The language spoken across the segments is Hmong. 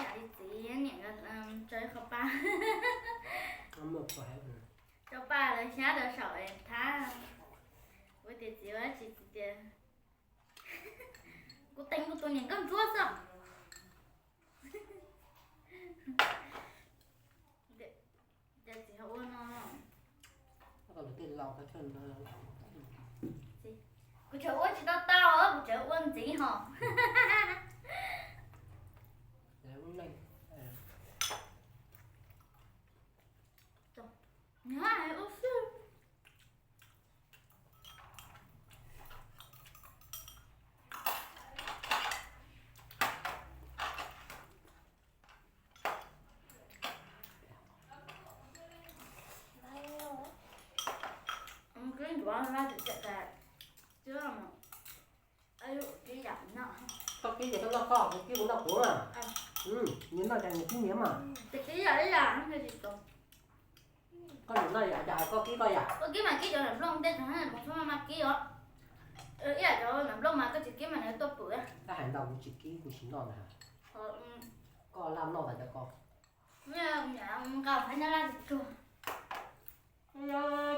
yam li txiv niam, tso ib qho pa, tso pa lawv xyab rau saum thab. Kuv tias txiv ua dab tsi, txiv tias kuv teev kuv tus niam nkauj ntsuab xwb. Ces txiv ho ua no. Kuv tseem ua tsis tau tau, kuv tseem ua ntxiv hos. Koj kib ces koj noj koj, kuv kib kuv noj kuv. Nyias noj cas nyias kib nyias mas. Koj nyias noj yam cas koj kib koj yam. Koj kib mas kib cov nplooj tej, txhob kib os. Ib yam cov nam nplooj mas koj tsis kib mas nws tuaj pwm. Koj hais ntau kuv tsis kib kuv tsis noj na. Koj laj noj tas cov ko. Nqa hais nyob laj tsuag.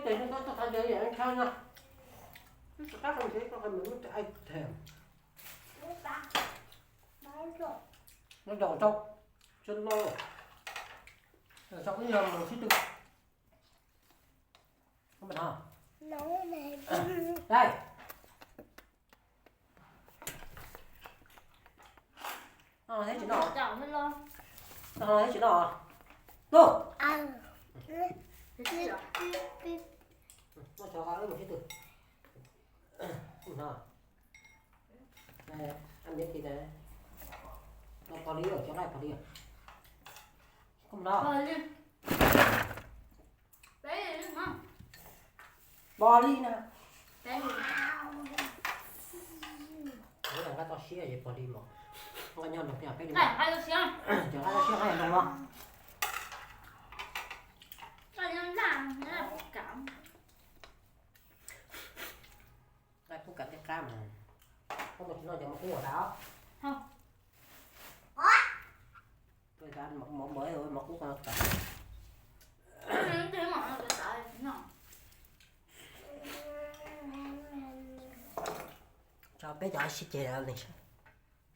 Ces no toj toj qhov ntawd yam ntshai no. Twb tsis qab qhov ntawd toj qhov ntawd lub ai them. No dog rau. Tsis no. Rau ib yog mus sib tw. Dai. No thiab tsis no. No thiab tsis no. Tuj. Muab tsov qa wb mus sib tw. No. Ab miv ti tas. No pog li, cov nqaij pog li. Koj mus no. Pog li na. Nqaij toj siab ces pog li mas. Nqaij nyob nrog peb li. Cov nqaij toj siab nqaij nrog no. Nqaij kub kav tej qab mas. Koj mus tsis noj cov mov kub ua tas. Mov mov mov kub ko tas. Tso peb cov sib ceg li.